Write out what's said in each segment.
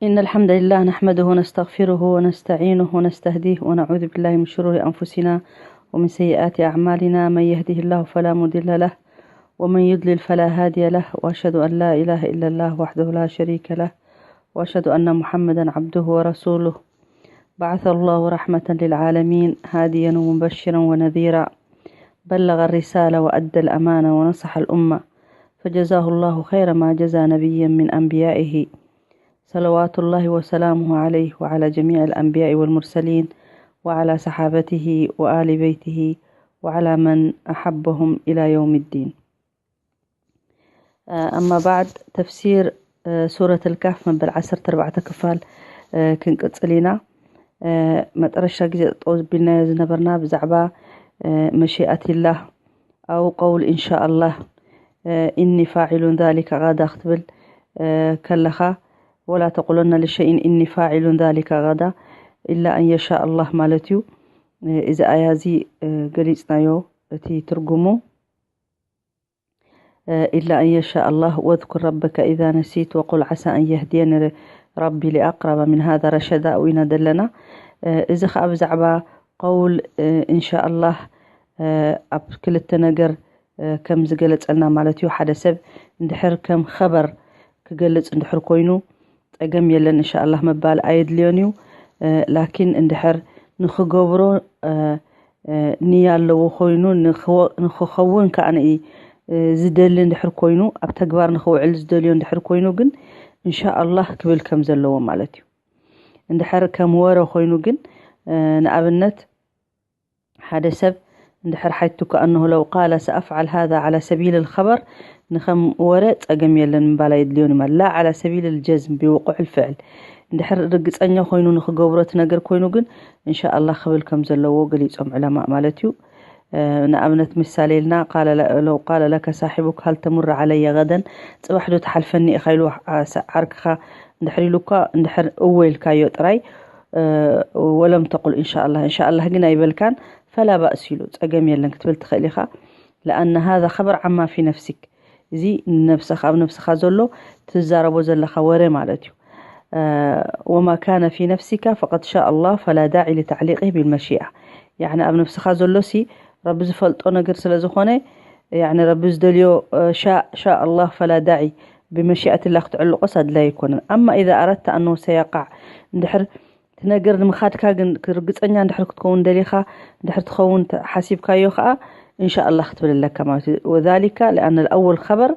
إن الحمد لله نحمده ونستغفره ونستعينه ونستهديه ونعوذ بالله من شرور أنفسنا ومن سيئات أعمالنا. من يهده الله فلا مضل له ومن يضلل فلا هادي له، وأشهد أن لا إله إلا الله وحده لا شريك له، وأشهد أن محمدا عبده ورسوله. بعث الله رحمة للعالمين هاديا ومبشرا ونذيرا، بلغ الرسالة وأدى الأمانة ونصح الأمة، فجزاه الله خير ما جزى نبيا من أنبيائه، صلوات الله وسلامه عليه وعلى جميع الأنبياء والمرسلين وعلى صحابته وآل بيته وعلى من أحبهم إلى يوم الدين. ኣማ ባዕድ፣ ተፍሲር ሱረት ልካፍ መበል ዓሰርተ ኣርባዕተ ክፋል ክንቅጽል ኢና። መጠረሻ ግዜ ጠጠው ዝቢልናዮ ዝነበርና ብዛዕባ መሽኣትላህ ኣው ቀውል ኢንሻ ኣላህ፣ ኢኒ ፋዒሉን ዛሊከ ጋዳ ክትብል ከለኻ፣ ወላ ተቁለና ልሸይን ኢኒ ፋዒሉን ዛሊከ ጋዳ ኢላ ኣን የሻ ኣላህ ማለት እዩ። እዚ ኣያ እዚ ገሊጽናዮ እቲ ትርጉሙ። ኢላ ኣን የሻ ኣላህ ወዝኩር ረበከ ኢዛ ነሲት ወቁል ዓሳ ኣን የህድየኒ ረቢ ሊኣቅረበ ምን ሃዛ ረሸዳ ኢና ዘለና። እዚ ከዓ ብዛዕባ ቀውል እንሻ ኣላህ ኣብ ክልተ ነገር ከም ዝገለጸልና ማለት እዩ። ሓደ ሰብ እንድሕር ከም ኸበር ክገልጽ እንድሕር ኮይኑ ጸገም የለን፣ እንሻ ኣላህ ምባል ኣየድልዮን እዩ። ላኪን እንድሕር ንኽገብሮ ንያ ኣለዎ ኮይኑ ንኽኸውን ከኣ ዝደሊ እንድሕር ኮይኑ ኣብ ተግባር ንኽውዕል ዝደልዮ እንድሕር ኮይኑ ግን እንሻ ኣላህ ክብል ከም ዘለዎ ማለት እዩ። እንድሕር ከም ወረ ኮይኑ ግን ንኣብነት ሓደ ሰብ እንድሕር ሓይቱ ከኣንሁ ለው ቃለ ሰኣፍዓል ሃዛ ዓላ ሰቢል ልኸበር ንኸም ወረ ጸገም የለን ምባል ኣየድልዮን እዩ ማለት ላ ዓላ ሰቢል ልጀዝም ብውቁዕ ልፍዕል እንድሕር ርግጸኛ ኮይኑ ንኽገብሮ እቲ ነገር ኮይኑ ግን እንሻ ኣላህ ክብል ከም ዘለዎ ገሊጾም ዕለማእ ማለት እዩ። ንኣብነት ምሳሌ ኢልና ቃለ ለ- ለው ቃለ ለከ ሳሒቡክ ሃል ተሙር ዓለየ ገደን ጽባሕ ዶ ትሓልፈኒ ኢኻ ኢሉ ዓርክኻ እንድሕር ኢሉካ እንድሕር እወ ኢልካዮ ጥራይ ወለም ተቁል እንሻ ኣላህ እንሻ ኣላህ ግን ኣይበልካን ፈላ ባእስ ኢሉ ጸገም የለን ክትብል ትኽእል ኢኻ። ለኣነ ሃዛ ኸበር ዓማ ፊ ነፍሲክ እዚ ንነብስኻ ኣብ ነብስኻ ዘሎ ትዛረቦ ዘለኻ ወረ ማለት እዩ። ወማ ካነ ፊ ነፍሲካ ፈቀድ ሻ ኣላህ ፈላ ዳዒ ሊተዕሊቂ ቢልመሽኣ ያኒ ኣብ ነብስኻ ዘሎ ሲ ረቢ ዝፈልጦ ነገር ስለ ዝኾነ ያኒ ረቢ ዝደልዮ ሻ ሻ ኣላህ ፈላ ዳዒ ብመሽኣትላ ክትዕልቆስ ኣድላይ ኣይኮነን። ኣማ ኢዛ ኣረድተ ኣነሁ ሰየቃዕ እንድሕር እቲ ነገር ንምኻድካ ግን ርግፀኛ እንድሕር ክትከውን ደሊኻ እንድሕር ትኸውን ሓሲብካዮ ከዓ እንሻ ኣላህ ክትብል ኣለካ ማለት እዩ። ወዛሊካ ሊኣነ ልኣወል ኸበር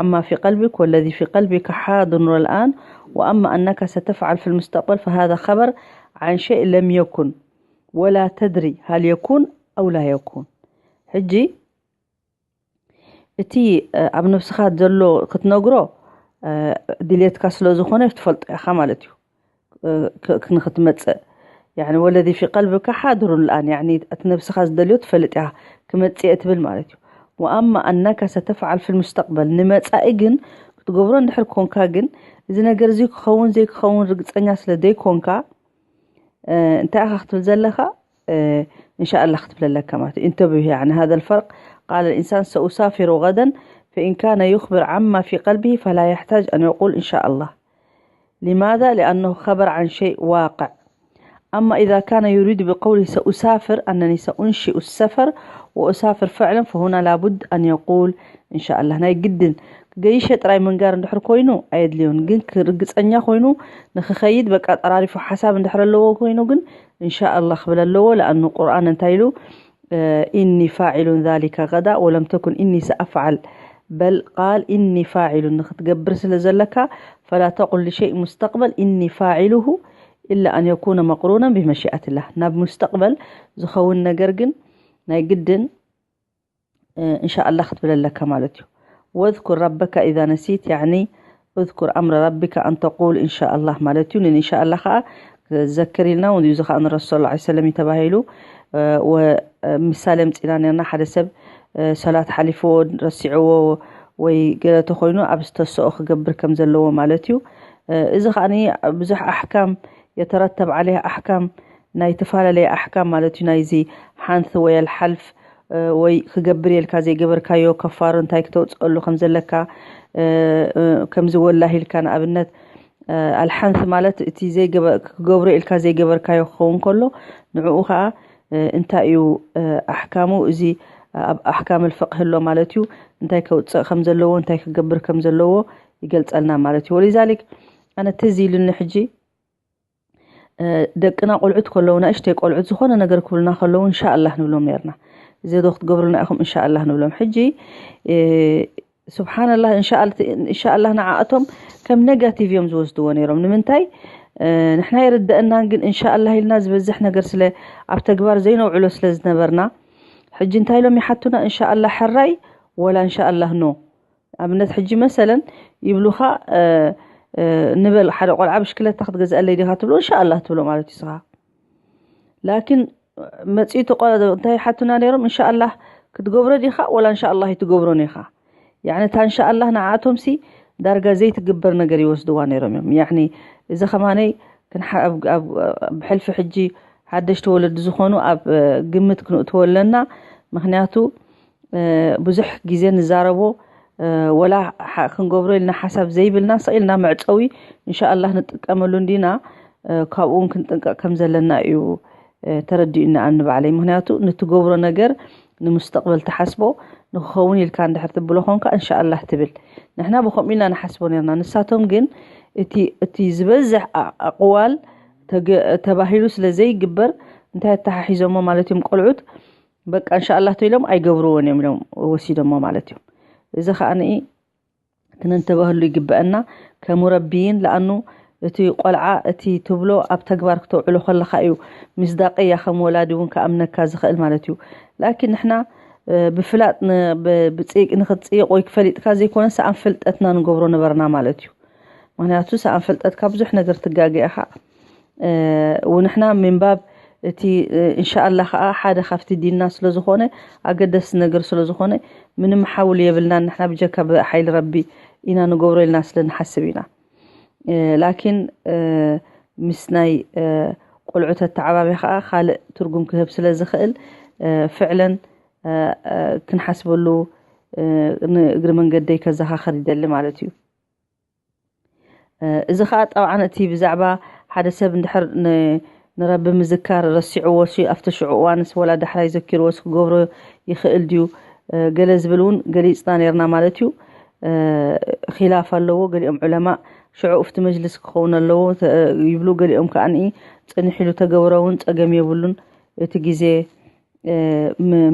ዓማ ፊ ቀልቢክ ወለዚ ፊ ቀልቢክ ሓድር ኑረ ልኣን ወኣማ ኣነካ ሰተፍዓል ፊ ልሙስተቅበል ፈሃዛ ኸበር ዓን ሸይ ለም የኩን ወላ ተድሪ ሃል የኩን ኣው ላ የኩን። ሕጂ እቲ ኣብ ነብስኻ ዘሎ ክትነግሮ ድልየትካ ስለ ዝኾነ ትፈልጦ ኢኻ ማለት እዩ። ንክትመፅእ ወለዚ ፊ ቀልብካ ሓድሩን ልኣን እቲ ነብስኻ ዝደልዮ ትፈልጥ ኢኻ ክመፅእ ትብል ማለት እዩ። ወኣማ ኣነካ ሰተፍዓል ፊ ልሙስተቅበል ንመፃኢ ግን ክትገብሮ እንድሕር ኮንካ ግን እዚ ነገር እዚ ክኸውን ዘይክኸውን ርግፀኛ ስለ ዘይኮንካ እንታይ ኢኻ ክትብል ዘለኻ እንሻ ኣላ ክትብል ኣለካ ማለት እዩ። انتبه يعني هذا الفرق قال الإنسان سأسافر غدا فإن كان يخبر عما في قلبه فلا يحتاج أن يقول إن شاء الله. لماذا؟ لأنه خبر عن شيء واقع. أما إذا كان يريد بقوله سأسافر أنني سأنشئ السفر وأسافر فعلا فهنا لابد أن يقول إن شاء الله ናይ ግድን ገይሸ ጥራይ ምንጋር እንድሕር ኮይኑ ኣየድልዮን ግን ርግፀኛ ኮይኑ ንክኸይድ በቃ ጠራሪፉ ሓሳብ እንድሕር ኣለዎ ኮይኑ ግን እንሻ ኣላህ ክብል ኣለዎ። ለኣኑ ቁርኣን እንታይ ኢሉ ኢኒ ፋዒሉን ዛሊከ ገዳ ወለም ተኩን ኢኒ ሰኣፍዓል በል ቃል ኢኒ ፋዒሉን ንክትገብር ስለ ዘለካ ፈላ ተቁል ልሸይ ሙስተቅበል ኢኒ ፋዒሉሁ ኢላ ኣን የኩነ መቅሩነን ብመሽኣትላህ ናብ ሙስተቅበል ዝኸውን ነገር ግን ናይ ግድን እንሻ ኣላህ ክትብል ኣለካ ማለት እዩ። ወዝኩር ረበካ ኢዛ ነሲት ያኒ እዝኩር ኣምረ ረቢካ ኣን ተቁል እንሻ ኣላህ ማለት እዩ። ንእንሻ ኣላህ ከዓ ዘክር ኢልና እውን እዚ ከዓ ንረሱል ሰለላሁ ዐለይሂ ወሰለም እዩ ተባሂሉ። ምሳሌ ኣምፂና ነርና ሓደ ሰብ ሰላት ሓሊፍዎ ረሲዕዎ ወይ ገለ ተኮይኑ ኣብ ዝተሰኦ ክገብር ከም ዘለዎ ማለት እዩ። እዚ ከዓ ብዙሕ ኣሕካም የተረተብ ዓለይህ ኣሕካም ናይ ተፈላለየ ኣሕካም ማለት እዩ። ናይዚ ሓንት ወይ ኣልሓልፍ ወይ ክገብር የልካ ዘይገበርካዮ ከፋሮ እንታይ ክተውፅአሉ ከም ዘለካ ከምዚ ወላሂ ኢልካ ንኣብነት ኣልሓንስ ማለት እቲ ክገብሮ ኢልካ ዘይገበርካዮ ክኸውን ከሎ፣ ንዕኡ ከዓ እንታይ እዩ ኣሕካሙ? እዚ ኣብ ኣሕካም ልፍቅህ ኣሎ ማለት እዩ። እንታይ ከውፅእ ከም ዘለዎ፣ እንታይ ክገብር ከም ዘለዎ ይገልፀልና ማለት እዩ። ወሊዛሊክ ኣነ ትዝ ኢሉኒ ሕጂ፣ ደቅና ቆልዑት ከለዉ፣ ንእሽተይ ቆልዑት ዝኾነ ነገር ክብሉና ከለዉ እንሻኣላህ ንብሎም ነርና። እዚ ዶ ክትገብሩልና ኢኹም እንሻኣላህ ንብሎም። ሕጂ ስብሓንላህ፣ እንሻኣላህ ንዓእቶም ከም ኔጋቲቭ እዮም ዝወስድዎ ነይሮም። ንምንታይ? ንሕና ይርደአናን፣ ግን እንሻኣላህ ኢልና ዝበዝሕ ነገር ስለ ኣብ ተግባር ዘይነውዕሎ ስለ ዝነበርና፣ ሕጂ እንታይ ኢሎም ይሓቱና? እንሻኣላህ ሕራይ ወላ እንሻኣላህ ኖ? ኣብነት ሕጂ መሰለን ይብሉኻ፣ ንበል ሓደ ቆልዓ ብሽክለታ ክትገዝአለይ ዲኻ ትብሎ፣ እንሻኣላህ ትብሎ ማለት እዩ። ስኻ ላኪን መፂኡ እቲ ቆልዓ እንታይ ሓቱና ነይሮም? እንሻኣላህ ክትገብሮ ዲኻ ወላ እንሻኣላህ ኣይትገብሮን ኢኻ? ያዕኒ እታ እንሻኣላህ ንዓኣቶም ሲ ዳርጋ ዘይትግበር ነገር ይወስድዋ ነይሮም እዮም። ያዕኒ እዚ ከማነይ ብሕልፊ ሕጂ ሓደሽቲ ወለዲ ዝኾኑ ኣብ ግምት ክንእትዎ ኣለና። ምክንያቱ ብዙሕ ግዜ ንዛረቦ፣ ወላ ክንገብሮ ኢልና ሓሳብ ዘይብልና ስቕ ኢልና መዕፀዊ እንሻኣላህ ንጥቀመሉ እንዲና። ካብኡ እውን ክንጥንቀቕ ከም ዘለና እዩ ተረዲኡኒ ኣኒ ባዕለይ። ምክንያቱ ንትገብሮ ነገር ንሙስተቕበል ትሓስቦ፣ ንክኸውን ኢልካ እንድሕር ትብሎ ኮንካ እንሻኣላህ ትብል። ንሕና ብከምኡ ኢልና ንሓስቦ ነርና። ንሳቶም ግን እቲ ዝበዝሕ ኣቕዋል ተባሂሉ ስለ ዘይግበር እንታይ ኣተሓሒዞሞ ማለት እዮም ቆልዑት? በቃ እንሻኣላህ ተኢሎም ኣይገብርዎን እዮም ኢሎም ወሲዶሞ ማለት እዩ። እዚ ከዓ ክንንተበህሉ ይግበአና ከሙረቢይን። ለኣኑ እቲ ቆልዓ እቲ ትብሎ ኣብ ተግባር ክተውዕሎ ከለኻ እዩ ምስዳቅያ ከም ወላዲ እውን ክኣምነካ ዝኽእል ማለት እዩ። ላኪን ንሕና ብፍላጥ ብፅይቅ ንክትፅይቅ ወይ ክፈሊጥካ ዘይኮነ ሰኣን ፍልጠትና ንገብሮ ነበርና ማለት እዩ። ምክንያቱ ሰኣን ፍልጠትካ ብዙሕ ነገር ትጋገ ኢኻ። ንሕና ምንባብ እቲ እንሻኣላ ከዓ ሓደ ካብቲ ዲንና ስለዝኾነ ኣገደሲ ነገር ስለዝኾነ ምንም ሓውል የብልናን። ንሕና ብጀካ ብሓይሊ ረቢ ኢና ንገብሮ ኢልና ስለ ንሓስብ ኢና። ላኪን ምስ ናይ ቆልዑ ተተዓባቢ ከዓ ካልእ ትርጉም ክህብ ስለ ዝኽእል ፍዕለን ክንሓስበሉ ንእግሪ መንገደይ ከዘኻኸር ይደሊ ማለት እዩ። እዚ ከዓ ጠብዓን እቲ ብዛዕባ ሓደ ሰብ እንድሕር ንረቢ ምዝካር ረሲዕዎ ሲ ኣብቲ ሽዑ እዋንስ ወላ ዳሕራይ ዘኪርዎስ ክገብሮ ይኽእል ድዩ ገለ ዝብል እውን ገሊፅና ነርና ማለት እዩ። ኪላፍ ኣለዎ። ገሊኦም ዑለማ ሽዑ ኣብቲ መጅልስ ክኸውን ኣለዎ ይብሉ፣ ገሊኦም ከዓ ንኢ ፅንሕ ኢሉ ተገበረ እውን ፀገም የብሉን፣ እቲ ግዜ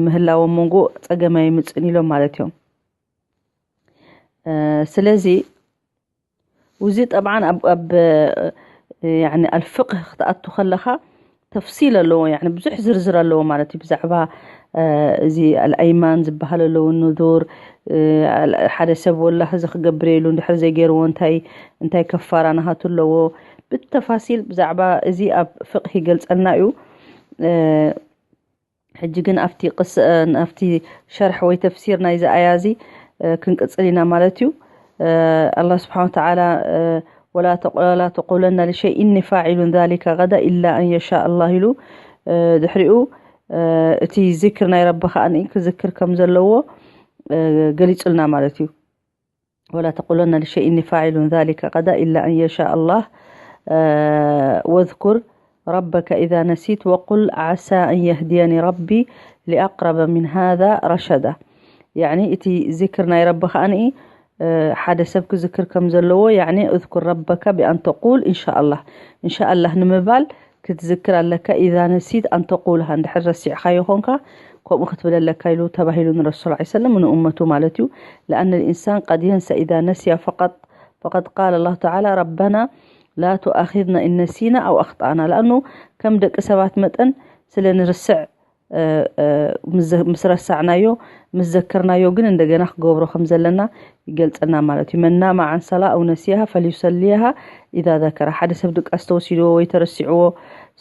ምህላዎም መንጎ ፀገም ኣይምፅን ኢሎም ማለት እዮም። ስለዚ ውዚ ጠብዓን ኣብ ኣብ ያኒ ኣልፍቅህ ክትኣቱ ከለኻ ተፍሲል ኣለዎ፣ ያኒ ብዙሕ ዝርዝር ኣለዎ ማለት እዩ። ብዛዕባ እዚ ኣልኣይማን ዝበሃል ኣለዎ፣ ኑዙር፣ ሓደ ሰብ ወላሂ እዚ ክገብር ኢሉ እንድሕር ዘይገይርዎ እንታይ እንታይ ከፋራ ናሃቱ ኣለዎ። ብተፋሲል ብዛዕባ እዚ ኣብ ፍቅህ ይገልጸልና እዩ። ሕጂ ግን ኣብቲ ቅስ ኣብቲ ሸርሕ ወይ ተፍሲር ናይዚ ኣያ እዚ ክንቅጽል ኢና ማለት እዩ። ኣላህ ስብሓን ወተዓላ ወላ ተቁለና ልሸይ እኒ ፋዒሉን ዛሊከ ገዳ ኢላ ኣን የሻ ኣላህ ኢሉ ድሕሪኡ እቲ ዝክር ናይ ረቢ ከዓ ክዝክር ከም ዘለዎ ገሊጹልና ማለት እዩ። ولا تقولن لشيء إني فاعل ذلك غدا إلا أن يشاء الله واذكر ربك إذا نسيت وقل عسى أن يهديني ربي لأقرب من هذا رشدا. يعني እቲ ዝክር ናይ ረቢ ከዓኒ ሓደ ሰብ ክዝክር ከም ዘለዎ يعني اذكر ربك بأن تقول إن شاء الله إن شاء الله ንምባል ክትዝክር ኣለካ። إذا نسيت أن تقولها እንድሕር ረሲዕኻዮ ኾንካ ከምኡ ክትብል ኣለካ ኢሉ ተባሂሉ ንረሱል صلى الله عليه وسلم ንእመቱ ማለት እዩ። لأن الإنسان قد ينسى إذا نسي فقط فقد قال الله تعالى ربنا لا تؤاخذنا إن نسينا أو أخطأنا لأنه ከም ደቂ ሰባት መጠን ስለ ንርስዕ ምስ ረሳዕናዮ ምስ ዘከርናዮ ግን እንደገና ክገብሮ ከም ዘለና ይገልጸልና ማለት እዩ። من نام عن صلاة أو نسيها فليصليها إذا ذكرها ሓደ ሰብ ድቃስ ተወሲድዎ ወይ ተረሲዕዎ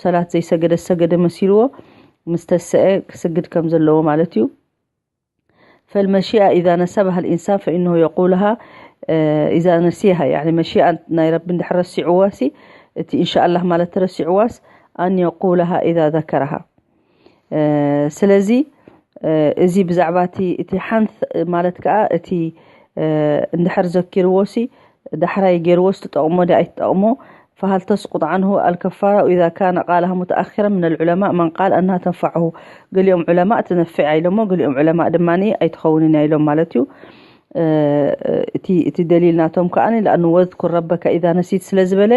ሰላት ዘይሰገደ ዝሰገደ መሲልዎ ምስ ተሰአ ክስግድ ከም ዘለዎ ማለት እዩ። فالمشيئة إذا نسبها الإنسان فإنه يقولها إذا نسيها يعني መሺኣ ናይ ረቢ እንድሕር ረሲዕዋ ሲ እቲ إن شاء الله ማለት ተረሲዕዋስ أن يقولها إذا ذكرها ስለዚ እዚ ብዛዕባ እቲ እቲ ሓንት ማለት ከዓ እቲ እንድሕር ዘኪርዎ ሲ ዳሕራይ ገይርዎ ዝትጠቕሞ ዲ ኣይትጠቕሞ فهل تسقط عنه الكفارة إذا كان قالها متأخرا من العلماء من قال أنها تنفعه ገሊኦም ዑለማእ ትነፍዕ ኢሎሞ ገሊኦም ዑለማእ ድማ ኣይትኸውንን ኢሎም ማለት እዩ እቲ እቲ ደሊል ናቶም ከኣ لأنه واذكر ربك إذا نسيت ስለ ዝበለ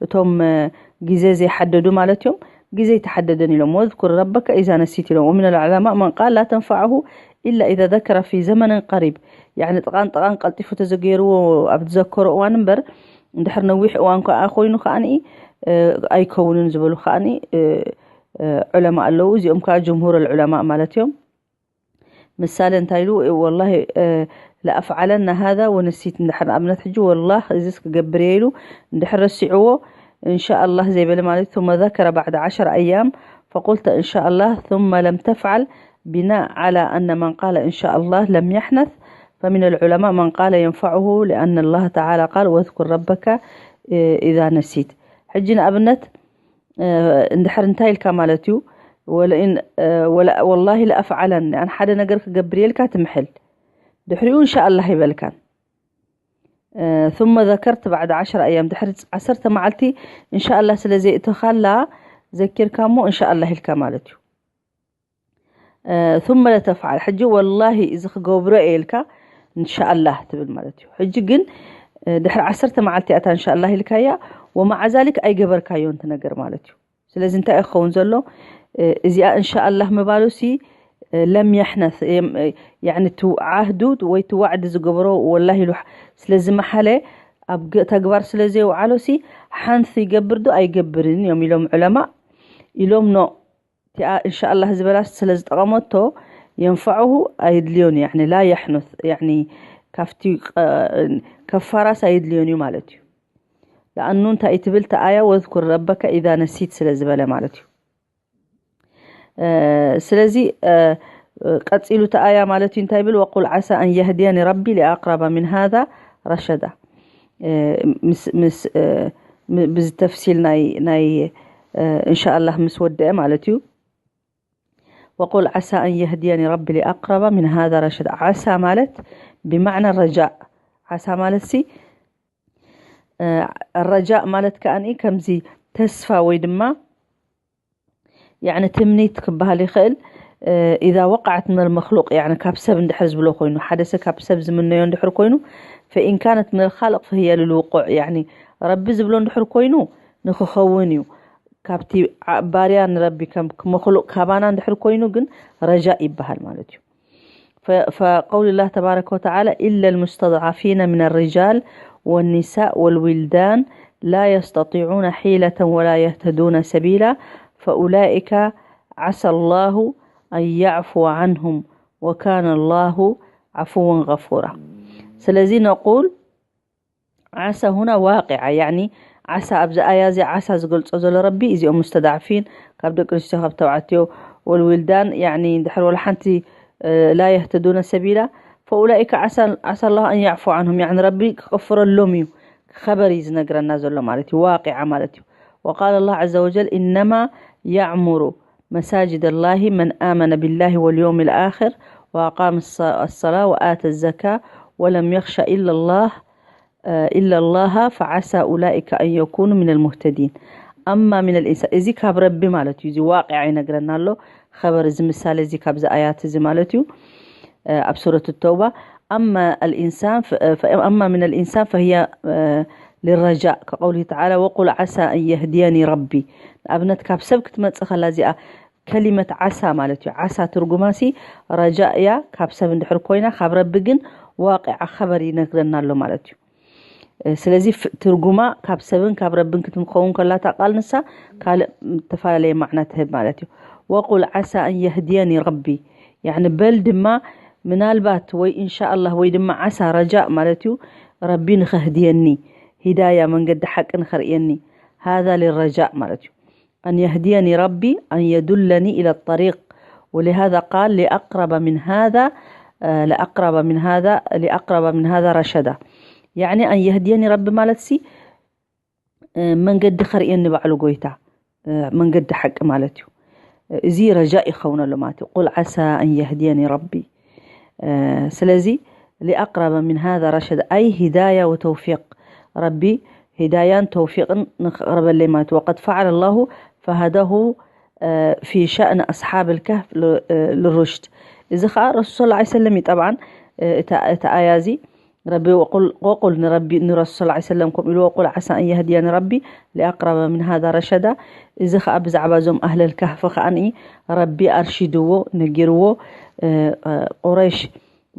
እቶም ግዜ ዘይሓደዱ ማለት እዮም ግዜ ኣይተሓደደን ኢሎም واذكر ربك إذا نسيت ኢሎም ومن العلماء من قال لا تنفعه إلا إذا ذكر في زمن قريب يعني ጥቓን ጥቓን ቀልጢፉ ተዘገይርዎ ኣብ ዝዘከሮ እዋን እምበር እንድሕር ነዊሕ እዋን ከዓ ኮይኑ ከዓኒ ኣይከውንን ዝበሉ ከዓኒ ዑለማ ኣለዉ እዚኦም ከዓ ጅምሁር ዑለማ ማለት እዮም ምሳሌ እንታይ ኢሉ ወላሂ ለኣፍዓለና ሃذا ወነሲት እንድሕር ንኣብነት ሕጂ ወላህ እዚስ ክገብር እየ ኢሉ እንድሕር ረሲዕዎ እንሻ ኣላህ ዘይበለ ማለት ثم ذكر بعد عشر أيام فقلت إن شاء الله ثم لم تفعل بناء على أن من قال إن شاء الله لم يحنث فمن العلماء من قال ينفعه لأن الله تعالى قال واذكر ربك إذا نسيت ሕጂ ንኣብነት እንድሕር እንታይ ኢልካ ማለት እዩ ወለኢን ወላሂ ለኣፍዓለን ያን ሓደ ነገር ክገብር የልካ ትምሕል ድሕሪኡ እንሻ ኣላህ ይበልካን ثم ذكرت بعد عشر أيام ድሕሪ ዓሰርተ መዓልቲ እንሻ ኣላህ ስለ ዘይእተኻላ ዘኪርካ እሞ እንሻ ኣላህ ኢልካ ማለት እዩ ثم لا تفعل ሕጂ ወላሂ እዚ ክገብሮ እየ ኢልካ እንሻ ኣላህ ትብል ማለት እዩ ሕጂ ግን ድሕሪ ዓሰርተ መዓልቲ ኣታ እንሻ ኣላህ ኢልካያ ወመዓ ዛሊክ ኣይገበርካዮን ትነገር ማለት እዩ ስለዚ እንታይ ክኸውን ዘሎ እዚኣ እንሻ ኣላህ ምባሉ ሲ ለም የሕነስ ያኒ እቲ ዓህዱ ወይ እቲ ዋዕዲ ዝገበሮ ወላሂ ኢሉ ስለ ዝመሓለ ኣብ ተግባር ስለ ዘይውዓሎ ሲ ሓንስ ይገብር ዶ ኣይገብርን እዮም ኢሎም ዑለማ ኢሎም ኖ እቲኣ እንሻ ኣላህ ዝበላ ስለ ዝጠቐመቶ የንፈዕሁ ኣየድልዮን ያኒ ላ የሕኑስ ያኒ ካብቲ ከፋራስ ኣየድልዮን እዩ ማለት እዩ ለኣኑ እንታይ ትብል ተኣያ ወዝኩር ረበከ ኢዛ ነሲት ስለ ዝበለ ማለት እዩ ስለዚ ቀፂሉ ተኣያ ማለት እዩ እንታይ ብል ወቁል ዓሳ ኣን የህድየኒ ረቢ ሊኣቅረበ ምን ሃዛ ረሸዳ ምስ ምስ ብዚ ተፍሲል ናይ ናይ እንሻ ኣላህ ምስ ወደአ ማለት እዩ وقل عسى أن يهديني ربي لأقرب من هذا رشدا ዓሳ ማለት ብማዕና ረጃእ ዓሳ ማለት ሲ ረጃእ ማለት ከኣ ከምዚ ተስፋ ወይ ድማ ያዕኒ ትምኒት ክበሃል ይኽእል إذا وقعت من المخلوق يعني ካብ ሰብ እንድሕር ዝብሎ ኮይኑ ሓደ ሰብ ካብ ሰብ ዝምነዮ እንድሕር ኮይኑ فإن كانت من الخالق فهي للوقوع يعني ረቢ ዝብሎ እንድሕር ኮይኑ ንክኸውን እዩ ካብቲ ባርያ ንረቢ ከም መክሉቅ ካባና እንድሕር ኮይኑ ግን ረጃእ ይበሃል ማለት እዩ فقول الله تبارك وتعالى إلا المستضعفين من الرجال والنساء والولدان لا يستطيعون حيلة ولا يهتدون سبيلا فأولئك عسى الله أن يعفو عنهم وكان الله عفوا غفورا ስለዚ نقول ዓሳ ሁና ዋቂዓ ያኒ ዓሳ ኣብዚ ኣያ እዚ ዓሳ ዝገልጾ ዘሎ ረቢ እዚኦም ሙስተዳዕፊን ካብ ደቂ ኣንስትዮ ካብ ተባዕትዮ ወልዊልዳን ያኒ ድሕር ወላ ሓንቲ ላ የህተዱነ ሰቢላ ፈኡላይከ ዓሳ ላ ኣን ያዕፉ ዓንሁም ያኒ ረቢ ክቕፍረሎም እዩ ከበር እዩ ዝነግረና ዘሎ ማለት እዩ ዋቂዓ ማለት እዩ وقال الله عز وجل إنما يعمر مساجد الله من آمن بالله واليوم الآخر وأقام الصلاة وآتى الزكاة ولم يخش إلا الله إلا الله فعسى أولئك أن يكونوا من المهتدين أما من الإنسان እዚ ካብ ረቢ ማለት እዩ እዚ ዋቂዓ ይነግረና ኣሎ خبر እዚ ምሳሌ እዚ ካብዚ ኣያት እዚ ማለት እዩ ኣብ ሱረት ተውባ أما الإنسان أما من الإنسان فهي للرجاء كقوله تعالى وقل عسى أن يهديني ربي ንኣብነት ካብ ሰብ ክትመጽእ ከላ እዚኣ ከሊመት ዓሳ ማለት እዩ ዓሳ ትርጉማሲ ረጃ እያ ካብ ሰብ እንድሕር ኮይና ካብ ረቢ ግን ዋቂዓ ከበር ይነግረና ኣሎ ማለት እዩ ስለዚ ትርጉማ ካብ ሰብን ካብ ረብን ክትምኸውን ከላታ ቃል ንሳ ካልእ ዝተፈላለየ ማዕና ትህብ ማለት እዩ ወቁል ዓሳ ኣን የህድየኒ ረቢ ያኒ በል ድማ ምናልባት ወይ እንሻ ኣላህ ወይ ድማ ዓሳ ረጃእ ማለት እዩ ረቢ ንኸህድየኒ ሂዳያ መንገዲ ሓቂ ንኸርእየኒ ሃذا للرجاء ማለት እዩ أن يهديني ربي أن يدلني إلى الطريق ولهذا قال لأقرب من هذا لأقرب من هذا لأقرب من هذا رشدا يعني أن يهديني ربي ማለት ሲ መንገዲ ከርእየኒ ባዕሉ ጎይታ መንገዲ ሓቂ ማለት እዩ እዚ ረጃእ ይኸውን ኣሎ ማለት እዩ قل عسى أن يهديني ربي ስለዚ لأقرب من هذا رشدا أي هداية وتوفيق ረቢ ሂዳያን ተውፊቕን ንክቕርበለይ ማለት እዩ። وقد فعل الله فهداه في شأن أصحاب الكهف للرشد። እዚ ኸዓ ረሱል صلى الله عليه وسلم እዩ። ጠብዓን እቲ ኣያ እዚ ረቢ ወቁል ንረቢ ንረሱል صلى الله عليه وسلم ከምኡ ኢሉ وقل عسى أن يهديني ربي لأقرب من هذا رشدا። እዚ ኸዓ ብዛዕባ እዞም ኣህለል ካህፍ ኸዓ ረቢ ኣርሺድዎ ነጊርዎ። ቁረይሽ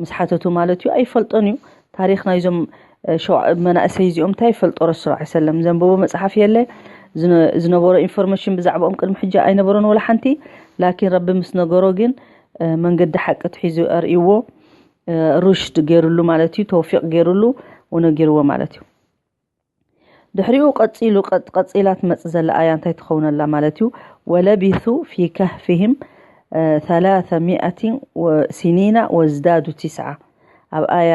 ምስ ሓተቱ ማለት እዩ። ኣይፈልጦን እዩ። ታሪኽ ናይዞም መናእሰይ እዚኦም እንታይ ይፈልጦ ረሱል صلى الله عليه وسلم? ዘንበቦ መፅሓፍ የለ። ዝነበሮ ኢንፎርሜሽን ብዛዕባኦም ቅድሚ ሕጂ ኣይነበሮን ወላ ሓንቲ። ላኪን ረቢ ምስ ነገሮ ግን መንገዲ ሓቂ ትሒዙ ኣርእዎ። ሩሽድ ገይሩሉ ማለት እዩ። ተውፊቕ ገይሩሉ ወነጊርዎ ማለት እዩ። ድሕሪኡ ቀፂሉ ቀፂላ ትመፅእ ዘላ ኣያ እንታይ ትኸውን ኣላ ማለት እዩ? ولبثوا في كهفهم ثلاثمائة سنين وازدادوا تسعة። ኣብ ኣያ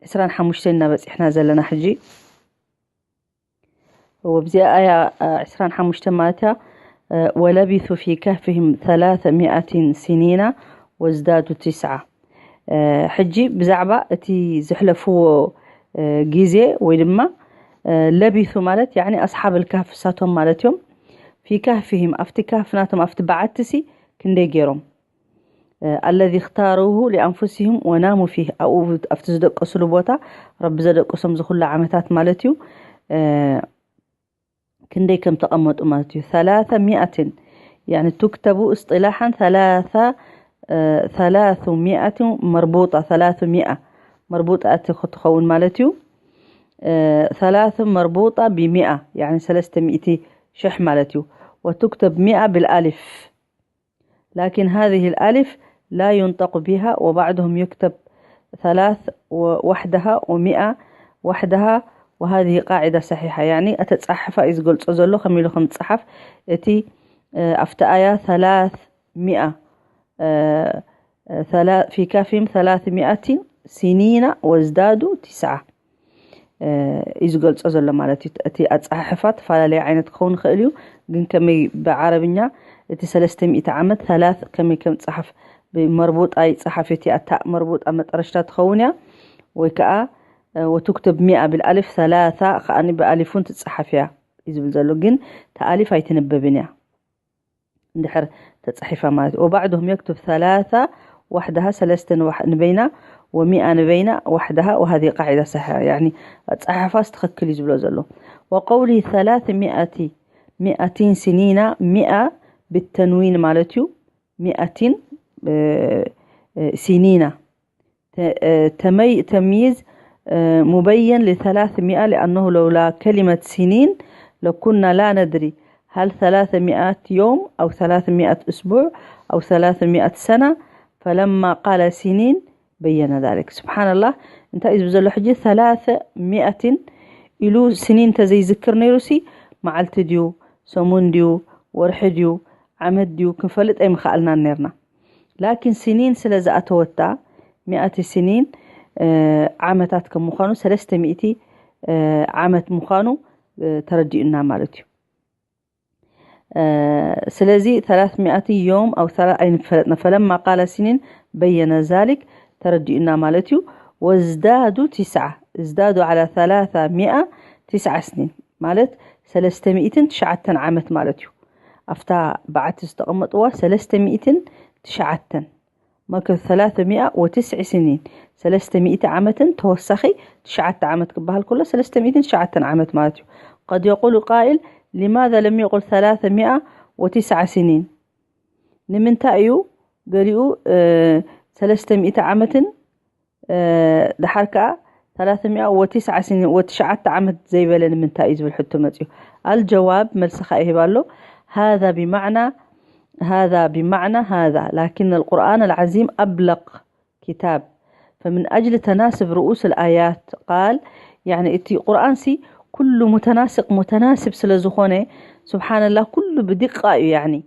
ዕስራን ሓሙሽተን እናበፂሕና ዘለና ሕጂ ወብዚኣ ኣያ ዕስራን ሓሙሽተን ማለት እያ። ولبثوا في كهفهم ثلاثمائة سنين وازدادوا تسعة። ሕጂ ብዛዕባ እቲ ዘሕለፍዎ ግዜ ወይ ድማ ለቢሱ ማለት ያኒ ኣስሓብ ልካህፍ እሳቶም ማለት እዮም። في كهفهم ኣብቲ ካህፍ ናቶም ኣብቲ በዓትሲ ክንደይ ገይሮም الذي اختاروه لأنفسهم وناموا فيه ኣብኡ ኣብቲ ዝደቀስሉ ቦታ ረቢ ዘደቀሶም ዝኩሉ ዓመታት ማለት እዩ። ክንደይ ከም ተቐመጡ ማለት እዩ። ثلاثمائة يعني تكتب اصطلاحا ثلاثة ثلاثمائة مربوطة ثلاثمائة مربوطة ክትኸውን ማለት እዩ። ثلاث مربوطة بمائة يعني ሰለስተ ሚእቲ ሽሕ ማለት እዩ። وتكتب مائة بالألف لكن هذه الألف لا ينطق بها وبعضهم يكتب ثلاث وحدها ومائة وحدها وهذه قاعدة صحيحة يعني ኣተጻሕፋ እዩ ዝገልጾ ዘሎ ከመይ ኢሉ ከም ዝጸሓፍ እቲ ኣብቲ ኣያ ثلاثمائة في كهفهم ثلاثمائة سنين وازدادوا تسعة እዩ ዝገልጾ ዘሎ ማለት እዩ። እቲ ኣጸሓሕፋ ተፈላለየ ዓይነት ክኸውን ይኽእል እዩ፣ ግን ከመይ ብዓረብኛ እቲ ሰለስተ ሚእቲ ዓመት ثلاث ከመይ ከም ዝጸሓፍ ብመርቡጣ ይጸሓፍ። እቲ ኣታ መርቡጣ መጠረሽታ ትኸውን እያ ወይ ከዓ وتكتب مائة بالألف ثلاثة ከኣ ብኣሊፍ እውን ትጸሓፍ እያ እዩ ዝብል ዘሎ፣ ግን እቲ ኣሊፍ ኣይትንበብን እያ። እንድሕር ተጻሒፋ ማለት እዩ። وبعضهم يكتب ثلاثة وحدها ሰለስተ ንበይና ومائة ንበይና وحدها وهذه قاعدة صحيحة يعني ኣጻሓፋስ ትኽክል እዩ ዝብሎ ዘሎ። وقوله ثلاثمائة مائة سنين مائة بالتنوين ማለት እዩ። مائة سنين تمييز مبين لثلاثمائة لأنه لولا كلمة سنين لكنا لا ندري هل ثلاثمائة يوم أو ثلاثمائة أسبوع أو ثلاثمائة سنة فلما قال سنين بين ذلك. سبحان الله، እንታይ እዩ ዝብል ዘሎ ሕጂ ثلاثمائة ኢሉ ስኒን ተዘይዝክር ነይሩ ሲ መዓልቲ ድዩ ሰሙን ድዩ ወርሒ ድዩ ዓመት ድዩ ክንፈልጥ ኣይምኸኣልናን ነርና። ላኪን ስኒን ስለ ዝኣተወታ ሚእቲ ስኒን ዓመታት ከም ምዃኑ ሰለስተ ሚእቲ ዓመት ምዃኑ ተረዲኡና ማለት እዩ። ስለዚ ثلاثمائة يوم أو ኣይንፈለጥና فلما قال سنين بين ذلك ተረዲኡና ማለት እዩ። وازدادوا تسعة ازدادوا على ثلاثمائة تسع سنين ማለት ሰለስተ ሚእትን ትሽዓተን ዓመት ማለት እዩ። ኣብታ በዓቲ ዝተቐመጥዋ ሰለስተ ሚእትን ትሽዓተን መከ ثلاثمائة وتسع سنين ሰለስተ ሚእቲ ዓመትን ተወሳኺ ትሽዓተ ዓመት ክበሃል ከሎ ሰለስተ ሚእትን ትሽዓተን ዓመት ማለት እዩ። قد يقول قائل لماذا لم يقل ثلاثمائة وتسع سنين ንምንታይ እዩ ገሊኡ ሰለስተ ሚእቲ ዓመትን ድሓር ከዓ ثلاثمائة وتسع سنين ወትሽዓተ ዓመት ዘይበለ ንምንታይ እዩ ዝብል ሕቶ መፅዩ። الجواب መልስኻ ይህብ ኣሎ። هذا بمعنى هذا بمعنى هذا لكن القرآن العظيم أبلغ كتاب فمن أجل تناسب رؤوس الآيات قال يعني እቲ ቁርኣን ሲ ኩሉ متناسق متناسب ስለ ዝኾነ سبحان الله ኩሉ ብዲቃ እዩ يعني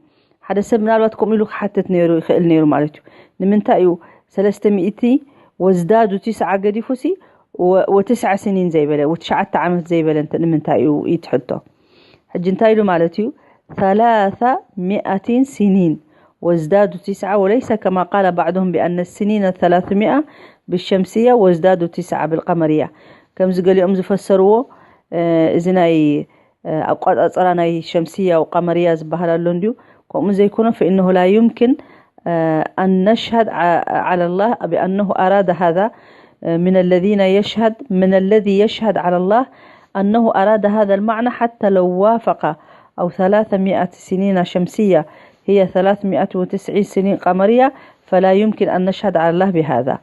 ሓደ ሰብ ምናልባት ከምኡ ኢሉ ክሓትት ነይሩ ይኽእል ነይሩ ማለት እዩ። ንምንታይ እዩ ሰለስተ ሚእቲ وازدادوا تسعة ገዲፉ ሲ وتسع سنين ዘይበለ ወትሽዓተ ዓመት ዘይበለ ንምንታይ እዩ ኢትሕቶ። ሕጂ እንታይ ኢሉ ማለት እዩ ثلاثمائة سنين وازدادوا تسعة وليس كما قال بعضهم بأن السنين ثلاثمائة بالشمسية وازدادوا تسعة بالقمرية ከምዚ ገሊኦም ዝፈሰርዎ እዚ ናይ ኣቋጻጽራ ናይ ሸምስያ ወቀመርያ ዝበሃል ኣሎ እንድዩ። ከምኡ ዘይኮነ፣ فإنه لا يمكن أن نشهد على الله بأنه أراد هذا من الذين يشهد من الذي يشهد على الله أنه أراد هذا المعنى حتى لو وافق أو ثلاثمائة سنين شمسية هي ثلاثمائة وتسعين سنين قمرية، فلا يمكن أن نشهد على الله بهذا،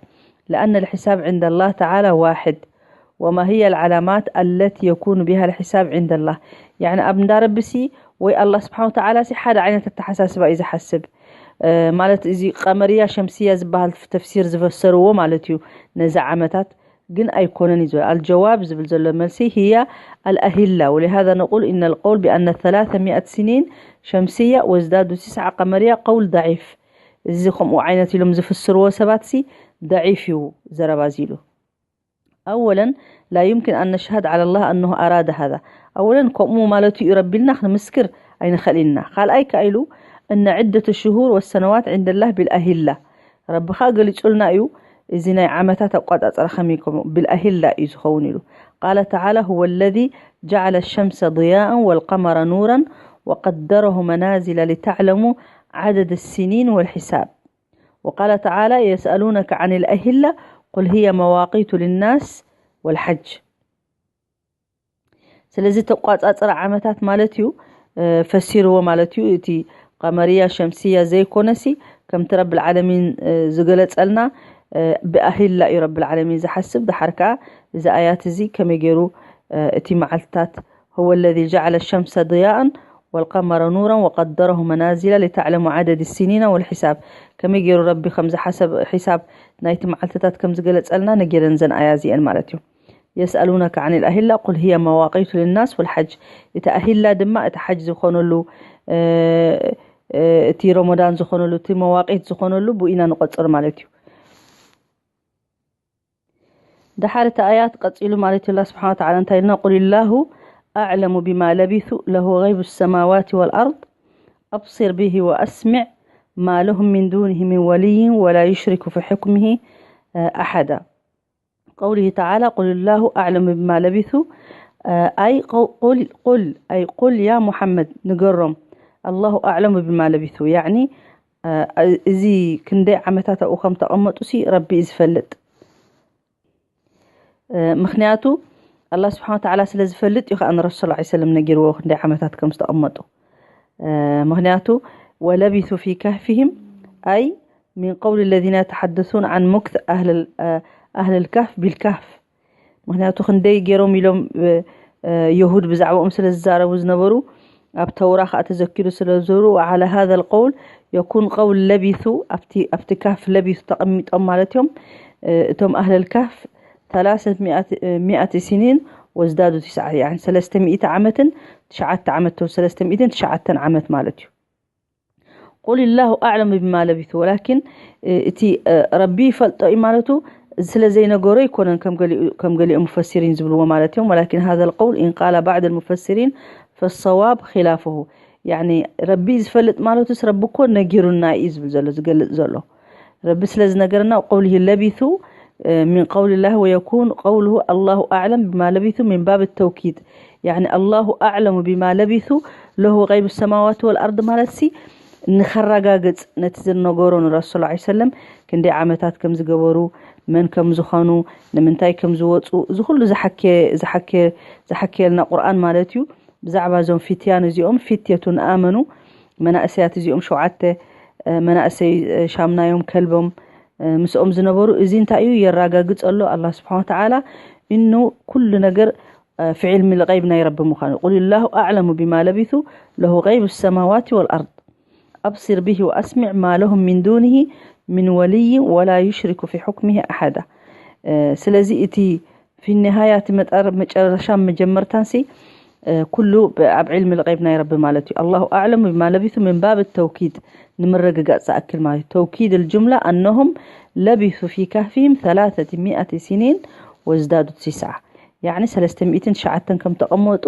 لأن الحساب عند الله تعالى واحد، وما هي العلامات التي يكون بها الحساب عند الله؟ يعني ኣብ እንዳ ረቢ ሲ ወይ ኣላህ ስብሓን ወተዓላ ሲ ሓደ ዓይነት ኣተሓሳስባ እዩ ዝሓስብ። ማለት እዚ ቀመርያ ሸምስያ ዝበሃል ተፍሲር ዝፈሰርዎ ማለት እዩ ነዚ ዓመታት። ግን ኣይኮነን እዩ ዝብል። الجواب ዝብል ዘሎ መልሲ هي الأهلة، ولهذا نقول إن القول بأن ثلاثمائة سنين شمسية وازدادوا تسعة قمرية قول ضعيف. እዚ ከምኡ ዓይነት ኢሎም ዝፍስርዎ ሰባት ሲ ضعيف እዩ ዘረባ እዚ ኢሉ። أولا لا يمكن أن نشهد على الله أنه أراد هذا. أولا ከምኡ ማለቱ እዩ ረቢ ኢልና ክንምስክር ኣይንኽእል ኢና። ካልኣይ ከኣ ኢሉ إن عدة الشهور والسنوات عند الله بالأهلة. ረቢ ከኣ ገሊጹልና እዩ እዚ ናይ ዓመታት ኣቋጻጽራ ከመይ ከም بالأهلة እዩ ዝኸውን ኢሉ። قال تعالى هو الذي جعل الشمس ضياء والقمر نورا وقدره منازل لتعلموا عدد السنين والحساب. وقال تعالى يسألونك عن الأهلة قل هي مواقيت للناس والحج. ስለዚ ተቋጻጽራ ዓመታት ማለት እዩ ፈሲርዎ ማለት እዩ። እቲ ቀመርያ ሸምስያ ዘይኮነሲ ከምቲ ረብል ዓለሚን ዝገለጸልና ብኣሂላ እዩ ረብል ዓለሚን ዝሓስብ። ድሓር ከኣ እዚ ኣያት እዚ ከመይ ገይሩ እቲ መዓልትታት هو الذي جعل الشمس ضياء والقمر نورا وقدره منازل لتعلموا عدد السنين والحساب። ከመይ ገይሩ ረቢ ከም ዝሓሰብ ሒሳብ ናይቲ መዓልትታት ከም ዝገለጸልና ነጊረን ዘን ኣያ እዚአን ማለት እዩ። يسألونك عن الأهلة قل هي مواقيت للناس والحج. እቲ ኣሂላ ድማ እቲ ሓጅ ዝኾነሉ እቲ ረመዳን ዝኾነሉ እቲ መዋቂት ዝኾነሉ ብኡ ኢና ንቆጽር ማለት እዩ። ድሓር እቲ ኣያት ቀጺሉ ማለት እዩ ስብሓን ወተዓላ እንታይ ኢልና قل الله أعلم بما لبثوا له غيب السماوات والأرض أبصر به وأسمع ما لهم من دونه من ولي ولا يشرك في حكمه أحدا. قوله تعالى قل الله أعلم بما لبثوا أي قل قل أي قل يا محمد ንገሮም الله أعلم بما لبثوا يعني እዚ ክንደይ ዓመታት ኣብኡ ከም ተቐመጡ ሲ ረቢ እዩ ዝፈልጥ። ምክንያቱ ኣላ ስብሓን ወተዓላ ስለ ዝፈልጥ እዩ ከዓ ንረሱል ላ ሰለም ነጊርዎ ክንደይ ዓመታት ከም ዝተቐመጡ። ምክንያቱ ولبثوا في كهفهم أي من قول الذين يتحدثون عن مكث أهل الكهف بالكهف ምክንያቱ ክንደይ ገይሮም ኢሎም የሁድ ብዛዕባኦም ስለ ዝዛረቡ ዝነበሩ ኣብ ተውራ ከዓ ተዘኪሩ ስለ ዝሩ على هذا القول يكون قول لبثوا ኣብቲ ካፍ ለቢሱ ተቐሚጦም ማለት እዮም። እቶም ኣህለል ካፍ ثلاثمائة سنين وازدادوا تسعة يعني ثلاثمائة ዓመትን ትሽዓተ ዓመት ثلاثمائة ትሽዓተ ዓመት ማለት እዩ። قل الله أعلم بما لبثوا ولكن እቲ ረቢ ይፈልጦ እዩ ማለቱ ስለ ዘይነገሮ ኣይኮነን ከም ገሊኦም ሙፈሲሪን ዝብልዎ ማለት እዮም ولكن هذا القول إن قال بعض المفسرين فالصواب خلافه يعني ረቢ ዝፈልጥ ማለቱስ ረቢ እኮ ነጊሩና እዩ ዝብል ዘሎ ዝገልጽ ዘሎ ረቢ ስለ ዝነገረና قوله لبثوا من قول الله ويكون قوله الله أعلم بما لبثوا من باب التوكيد يعني الله أعلم بما لبثوا له غيب السماوات والأرض ማለት ሲ ንኸረጋግጽ ነቲ ዝነገሮ ንረሱል ላ ሰለም ክንደይ ዓመታት ከም ዝገበሩ መን ከም ዝኾኑ ንምንታይ ከም ዝወፁ እዚ ኩሉ ዝሓከየልና ቁርኣን ማለት እዩ። ብዛዕባ እዞም ፊትያን እዚኦም ፊትየቱን ኣመኑ መናእሰያት እዚኦም ሸውዓተ መናእሰይ ሻምናዮም ከልቦም ምስኦም ዝነበሩ እዚ እንታይ እዩ የረጋግፅ ኣሎ ኣላ ስብሓን ወተዓላ እኑ ኩሉ ነገር في علم الغيب ናይ ረቢ ምዃኑ قل الله أعلم بما لبثوا له غيب السماوات والأرض أبصر به وأسمع ما لهم من دونه من ولي ولا يشرك في حكمه أحدا ስለዚ እቲ في النهاية መጨረሻ መጀመርታን ሲ ኩሉ ኣብ علم الغيب ናይ ረቢ ማለት እዩ الله أعلم بما لبثوا من باب التوكيد ንምርግጋፅ ዝኣክል ማለት توكيد الجملة أنهم لبثوا في كهفهم ثلاثمائة سنين وازدادوا تسعة يعني ሰለስተ ሚእትን ትሽዓተን ከም ተቐመጡ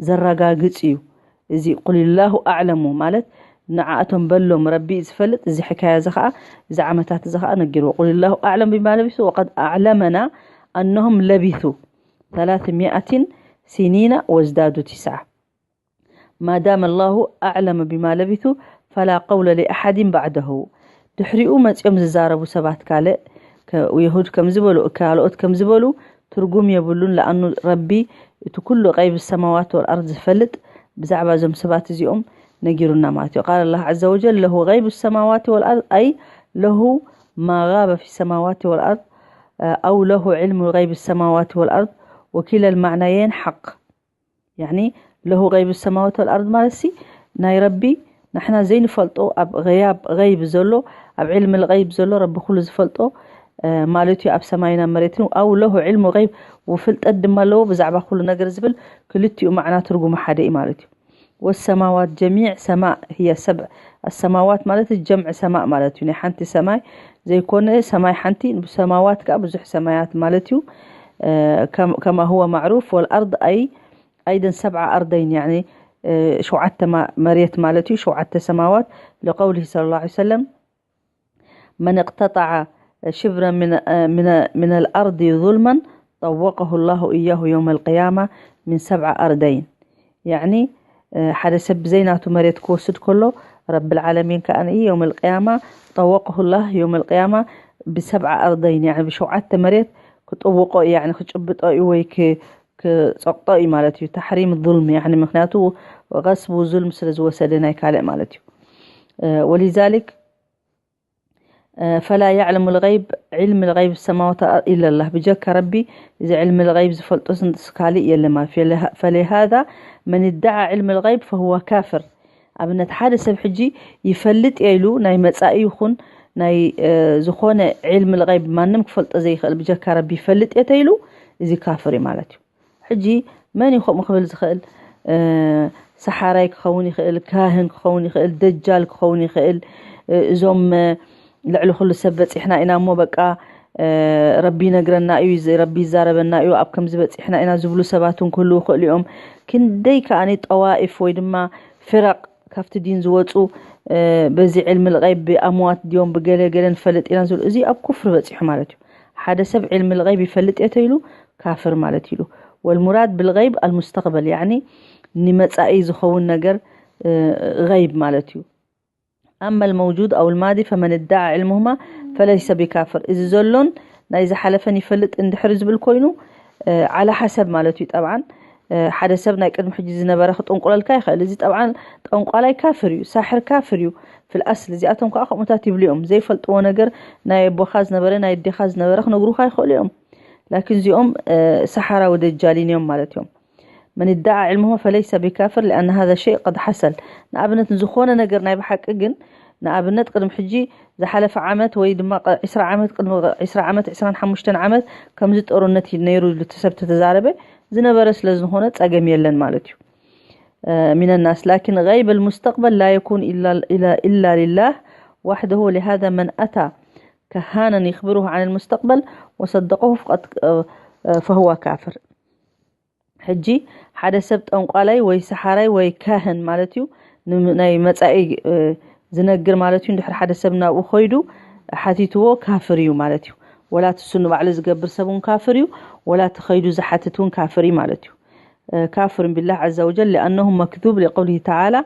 ዘረጋግጽ እዩ። እዚ قل الله أعلم ማለት ንዓኣቶም በሎም ረቢ ዝፈልጥ እዚ ሕካያ እዚ ኸዓ እዚ ዓመታት እዚ ኸዓ ነጊርዎ قل الله أعلم بما لبثوا وقد أعلمنا أنهم لبثوا ثلاثمائة سنين وازدادوا تسعة ما دام الله أعلم بما لبثوا فلا قول لأحد بعده ድሕሪኡ መጺኦም ዝዛረቡ ሰባት ካልእ የሁድ ከም ዝበሉ ካልኦት ከም ዝበሉ ትርጉም የብሉን። ለኣኑ ረቢ እቲ ኩሉ غيب السماوات والأرض ዝፈልጥ ብዛዕባ እዞም ሰባት እዚኦም ነጊሩና ማለት እዩ። قال الله عز وجل له غيب السماوات والأرض أي له ما غاب في السماوات والأرض أو له علم غيب السماوات والأرض وكلا المعنيين حق يعني له غيب السماوات والأرض ማለት ሲ ናይ ረቢ ንሕና ዘይንፈልጦ ኣብ غياب غيب ዘሎ ኣብ علم الغيب ዘሎ ረቢ ኩሉ ዝፈልጦ ማለት እዩ ኣብ ሰማይና መሬትን أو له علم غيب ውፍልጠት ድማ ኣለዎ ብዛዕባ ኩሉ ነገር ዝብል ክልቲኡ ማዕና ትርጉሙ ሓደ እዩ ማለት እዩ። والسماوات جميع سماء هي سبع السماوات ማለት جمع سماء ማለት እዩ ናይ ሓንቲ ሰማይ ዘይኮነ ሰማይ ሓንቲ ሰማዋት ከዓ ብዙሕ ሰማያት ማለት እዩ كما هو معروف والأرض أي أيضا سبع أرضين يعني ሸውዓተ መሬት ማለት እዩ ሸውዓተ ሰማዋት لقوله صلى الله عليه وسلم من اقتطع شبرا من من من الأرض ظلما طوقه الله إياه يوم القيامة من سبع أرضين يعني ሓደ ሰብ ብዘይ ናቱ መሬት ክወስድ ከሎ ረብል ዓለሚን ከኣ يوم القيامة طوقه الله يوم القيامة بسبع أرضين يعني ብሸውዓተ መሬት ክጥውቆ يعني ክጭብጦ እዩ ወይ ክጸቕጦ እዩ ማለት እዩ። تحريم الظلم يعني ምክንያቱ غصب ظلم ስለ ዝወሰደ ናይ ካልእ ማለት እዩ። ولذلك فلا يعلم الغيب علم الغيب السماوات إلا الله ብጀካ ረቢ እዚ علم الغيب ዝፈልጦ ስንጥስ ካልእ የለማ فلهذا من ادعى علم الغيب فهو كافر ኣብነት ሓደ ሰብ ሕጂ ይፈልጥ እየ ኢሉ ናይ መጻኢ ይኹን ናይ ዝኾነ علم الغيب ማንም ክፈልጦ ዘይኽእል ብጀካ ረቢ ይፈልጥ እየ ተኢሉ እዚ ካፍር እዩ ማለት እዩ። ሕጂ መን እዩ ከምኡ ክብል ዝኽእል? ሰሓራይ ክኸውን ይኽእል፣ ካህን ክኸውን ይኽእል፣ ደጃል ክኸውን ይኽእል። እዞም ልዕሊ ኩሉ ሰብ በፂሕና ኢና እሞ በቃ ረቢ ይነግረና እዩ፣ ረቢ ይዛረበና እዩ፣ ኣብ ከምዚ በፂሕና ኢና ዝብሉ ሰባት እውን ክህልዉ ይኽእሉ እዮም። ክንደይ ከኣ ጠዋኢፍ ወይ ድማ ፍረቕ ካብቲ ዲን ዝወፁ በዚ ዕልሚ ልቀይብ ብኣምዋት ድዮም ብገለ ገለ ንፈልጥ ኢና ዝብሉ እዚ ኣብ ኩፍሪ በፂሑ ማለት እዩ። ሓደ ሰብ ዕልሚ ልቀይብ ይፈልጥ እየ ተይሉ ካፍር ማለት እዩ። والمراد بالغيب المستقبل يعني ንመጻኢ ዝኸውን ነገር غيب ማለት እዩ። أما الموجود أو الماضي فمن ادعى علمهما فليس بكافر እዚ ዘሎን ናይ ዝሓለፈን ይፈልጥ እንድሕር ዝብል ኮይኑ على حسب ማለት እዩ። ጠብዓን ሓደ ሰብ ናይ ቅድሚ ሕጂ ዝነበረ ክጥንቁለልካ ይኽእል። እዚ ጠብዓን ጠንቋላይ ካፍር እዩ፣ ሳሕር ካፍር እዩ። في الأصل እዚኣቶም ከዓ ከምኡታት ይብሉ እዮም። ዘይፈልጥዎ ነገር ናይ ኣቦኻ ዝነበረ ናይ ኣዴኻ ዝነበረ ክነግሩኻ ይኽእሉ እዮም። ላኪን እዚኦም ሰሓራ ወደጃሊን እዮም ማለት እዮም። من ادعى علمه فليس بكافر لأن هذا الشيء قد حصل ንኣብነት ዝኾነ ነገር ናይ ብሓቂ ግን ንኣብነት ቅድሚ ሕጂ ዝሓለፈ ዓመት ወይ ድማ ዒስራ ዓመት ቅድሚ ዒስራ ዓመት ዒስራን ሓሙሽተን ዓመት ከምዚ ጦርነት ነይሩ ኢሉ እቲ ሰብ ተተዛረበ ዝነበረ ስለ ዝኾነ ጸገም የለን ማለት እዩ። من الناس لكن غيب المستقبل لا يكون إلا إلا إلا لله وحده لهذا من أتى كهانا يخبره عن المستقبل وصدقه فقد فهو كافر ሕጂ ሓደ ሰብ ጠንቋላይ ወይ ሰሓራይ ወይ ካህን ማለት እዩ ናይ መጻኢ ዝነግር ማለት እዩ። እንድሕር ሓደ ሰብ ናብኡ ኮይዱ ሓቲትዎ ካፍር እዩ ማለት እዩ። ወላ ትሱ ንባዕሉ ዝገብር ሰብ እውን ካፍር እዩ፣ ወላ ትኸይዱ ዝሓትት እውን ካፍር እዩ ማለት እዩ። كافر بالله عز وجل لأنه مكذوب لقوله تعالى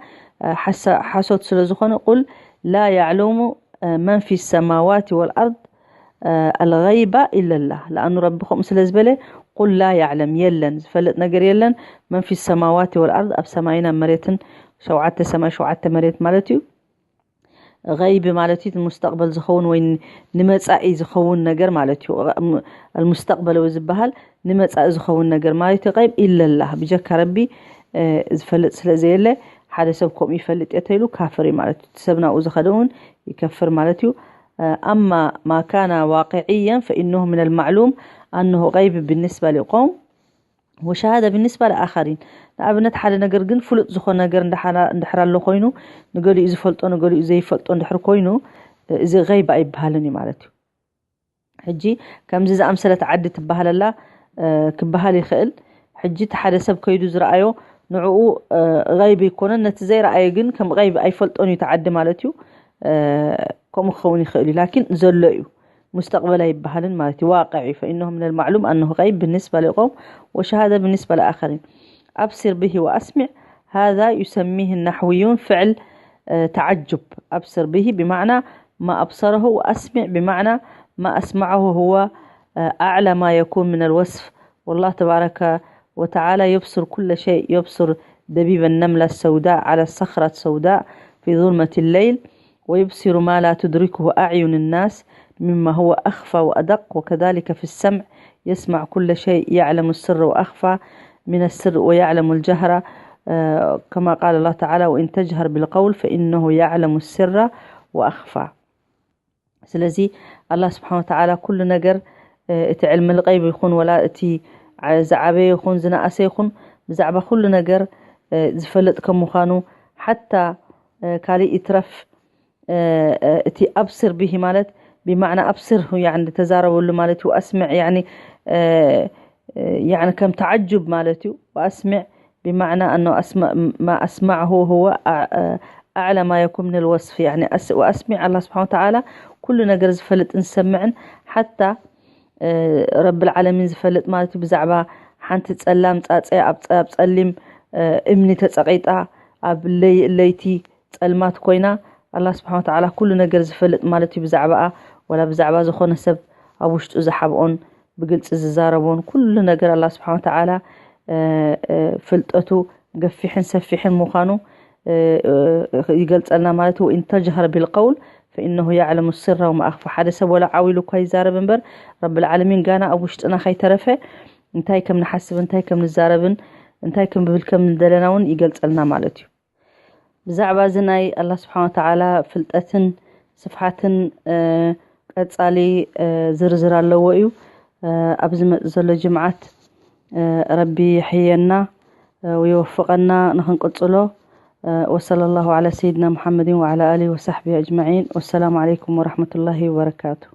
ሓሶት ስለ ዝኾነ قل لا يعلم من في السماوات والأرض الغيب إلا الله لأنه ربي خم سلز بله قل لا يعلم يلن ዝፈልጥ ነገር የለን من في السماوات والأرض ኣብ ሰማይና መሬትን ሸውዓተ ሰማይ ሸውዓተ መሬት ማለት እዩ። غيب ማለት እዩ ሙስተቅበል ዝኸውን ወይ ንመጻኢ ዝኸውን ነገር ማለት እዩ። المستقبل ዝበሃል ንመጻኢ ዝኸውን ነገር ማለት እዩ። غيب إلا الله ብጀካ ረቢ ዝፈልጥ ስለ ዘየለ ሓደ ሰብ ከምኡ ይፈልጥ እየ ተይሉ ካፍር እዩ ማለት እዩ። እቲ ሰብ ናብኡ ዝኸደ እውን ይከፍር ማለት እዩ። أما ما كان واقعيا فإنه من المعلوم أنه غيب بالنسبة لقوم وشهادة بالنسبة لآخرين ንኣብነት ሓደ ነገር ግን ፍሉጥ ዝኾነ ነገር እንድሕር ኣሎ ኮይኑ ንገሊኡ ዝፈልጦ ንገሊኡ ዘይፈልጦ እንድሕር ኮይኑ እዚ غيب ኣይበሃልን እዩ ማለት እዩ። ሕጂ ከምዚ ዝኣምሰለት ዓዲ ትበሃለላ ክበሃል ይኽእል። ሕጂ እቲ ሓደ ሰብ ከይዱ ዝረኣዮ ንዕኡ غيب ኣይኮነን፣ ነቲ ዘይረኣየ ግን ከም غيب ኣይፈልጦን እዩ እቲ ዓዲ ማለት እዩ። ከምኡ ክኸውን ይኽእል እዩ ላኪን ዘሎ እዩ። مستقبل ይባሃልን ማለት እዩ። واقع እዩ። فإنه من المعلوم أنه غيب بالنسبة لقوم وشهادة بالنسبة لآخرين. أبصر به وأسمع، هذا يسميه النحويون فعل تعجب. أبصر به بمعنى ما أبصره، وأسمع بمعنى ما أسمعه، هو أعلى ما يكون من الوصف. والله تبارك وتعالى يبصر كل شيء، يبصر دبيب النملة السوداء على الصخرة السوداء في ظلمة الليل، ويبصر ما لا تدركه أعين الناس مما هو أخفى وأدق، وكذلك في السمع يسمع كل شيء، يعلم السر وأخفى من السر ويعلم الجهر، كما قال الله تعالى: وإن تجهر بالقول فإنه يعلم السر وأخفى. ስለዚ ኣላህ ስብሓን ወተዓላ ኩሉ ነገር፣ እቲ ዕልሚ ልቀይብ ይኹን ወላ እቲ ዝዓበየ ይኹን ዝነኣሰ ይኹን፣ ብዛዕባ ኩሉ ነገር ዝፈልጥ ከም ምዃኑ፣ ሓታ ካልእ ይትረፍ፣ እቲ ኣብስር ብሂ ማለት ብማዕና ኣብስር ተዛረበሉ ማለት እዩ። ኣስምዕ ከም ተዓጁብ ማለት እዩ። ኣስምዕ ብማዕና ኣነ ኣስማዕሁ ህወ ኣዕላ ማ የኩን ምን ልወስፍ። ኣስሚዕ ኣላ ስብሓን ተዓላ ኩሉ ነገር ዝፈልጥን ዝሰምዕን ሓታ ረብል ዓለሚን ዝፈልጥ ማለት እዩ። ብዛዕባ ሓንቲ ጸላም ጻጸ ኣብ ጸሊም እምኒ ተጸቒጣ ኣብ ለይቲ ጸልማት ኮይና ኣላ ስብሓን ተዓላ ኩሉ ነገር ዝፈልጥ ማለት እዩ። ብዛዕባኣ ወላ ብዛዕባ ዝኾነ ሰብ ኣብ ውሽጡ ዝሓብኦን ብግልፂ ዝዛረቦን ኩሉ ነገር ኣላ ስብሓን ተዓላ ፍልጠቱ ገፊሕን ሰፊሕን ምዃኑ ይገልፀልና ማለት እዩ። ኢንተጅሃር ቢልቀውል ፈኢነሁ ያዕለሙ ስራ ወማኣኽፋ። ሓደ ሰብ ወላ ዓው ኢሉ እኳ ይዛረብ እምበር ረብል ዓለሚን ጋና ኣብ ውሽጥና ከይተረፈ እንታይ ከም ንሓስብ፣ እንታይ ከም ንዛረብን እንታይ ክንብል ከም ንደለና እውን ይገልፀልና ማለት እዩ። ብዛዕባ እዚ ናይ ኣላ ስብሓን ወተዓላ ፍልጠትን ስፍሓትን ቀጻሊ ዝርዝር ኣለዎ እዩ። ኣብ ዝመጽእ ዘሎ ጅምዓት ረቢ ይሕየና ወይወፍቐና ንኽንቅጽሎ። ወሰለ ላሁ ዓላ ሰይድና ሙሓመድን ወዓላ ኣሊ ወሳሕቢ ኣጅማዒን። ወሰላሙ ዓለይኩም ወረሕመቱላሂ ወበረካቱ።